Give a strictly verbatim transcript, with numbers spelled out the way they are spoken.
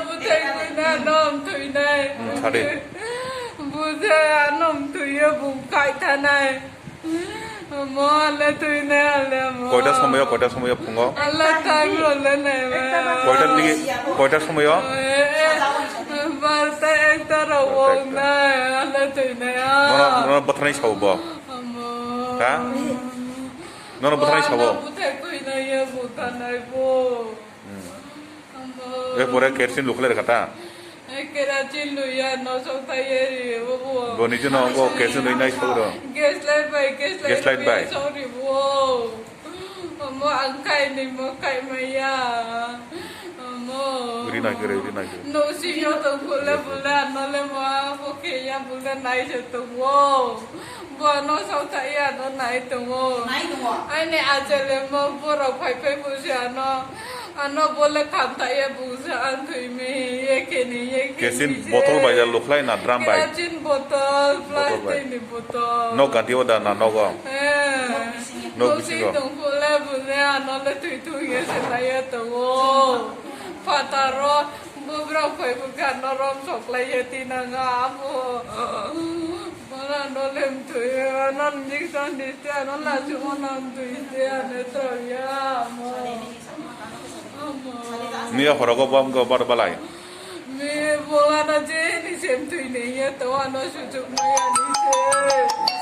Bwthai bwna nom thwinai. Hmm, sadi. Bwthai anom thwiyo bung kai thanai. Mo ale thwinai ale mo. Koita somoyo, koita somoyo phungo? Ale time role nai ma. Koita digi, koita somoyo? Eh, eh, barta ekta rok wng nai, ale thwinai a. Nono, nono bwtharnai sao bo? Amo. Ha? Nono bwtharnai sao? Ano bwthai thwinai ya bwtharnai bo. Hmm. Amo. E pore kerosene lukhlai rwkha ta? E kerosene luya no sok thai ye ri bo bo. Bo nijino bo kerosene lui nai sok ro. Gas light bai, gas light gas light bai. Sok ri bo. Omo ang kai ni mo kai maya. Omo. Ri nai kere, ri nai kere. No si yo to bule bule ano le mo bo ke ya bule nai se to wo. Bo ano sok thai ya no nai to wo. Nai to wo. Ai ne ajele mo borok phai phai bo se ano. Ano bole kham thai ya bo se an thui me ye ke ni ye ke ni. Kerosene bottle bai ya lukhlai na drum bai? Kerosene bottle, bottle bai. Plastic ni bottle. No gati o da na nogo? Eh. No bisingo. Tong pule bule ano le thui thui ye se lai ye tongo. Phataro bubra phai bu kan no rom sok lai ye tinanga abo. Mana no lem thui ye ano injection diste ano la chu mo nam thui ye ano tro ya mo. Amo. Niya horogo bom go bar balai. Mi bolana je ni sem thui ne ye to ano sujuk maya ni se.